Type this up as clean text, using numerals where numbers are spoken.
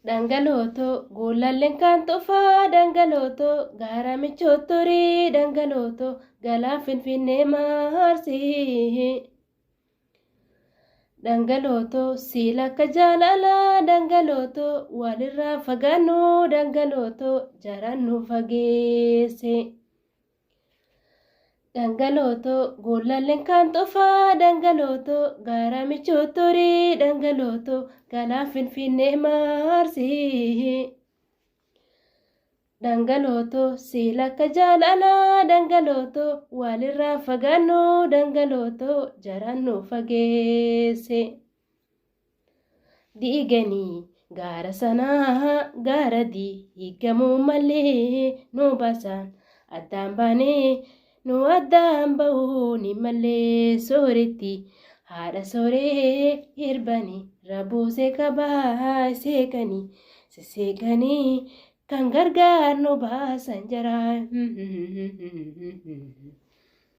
Dhangalootoo guulalleen kan tufaa dhangalootoo gaara michoottorii dhangalootoo galaan finfinnee maarsii. Dhangalootoo siila akka jaalalaa dhangalootoo walirraa fagaannu dhangalootoo jaraan nu fageesse. Dhangalootoo guulalleen kan tufaa dhangalootoo gaara michoottorii dhangalootoo galaan finfinnee maarsii. Dhangalootoo siila akka jaalalaa dhangalootoo walirraa fagaannu dhangalootoo jaraan nu fageesse. Diiganii gaara sanaa gaara diigamuu malee nu baasaan addaan baanee nu addaan ba'uun malee sooretti haadha sooree hirbanii rabuusee qabaa seeqanii sisseeqanii kan gargaar nu baasan jara.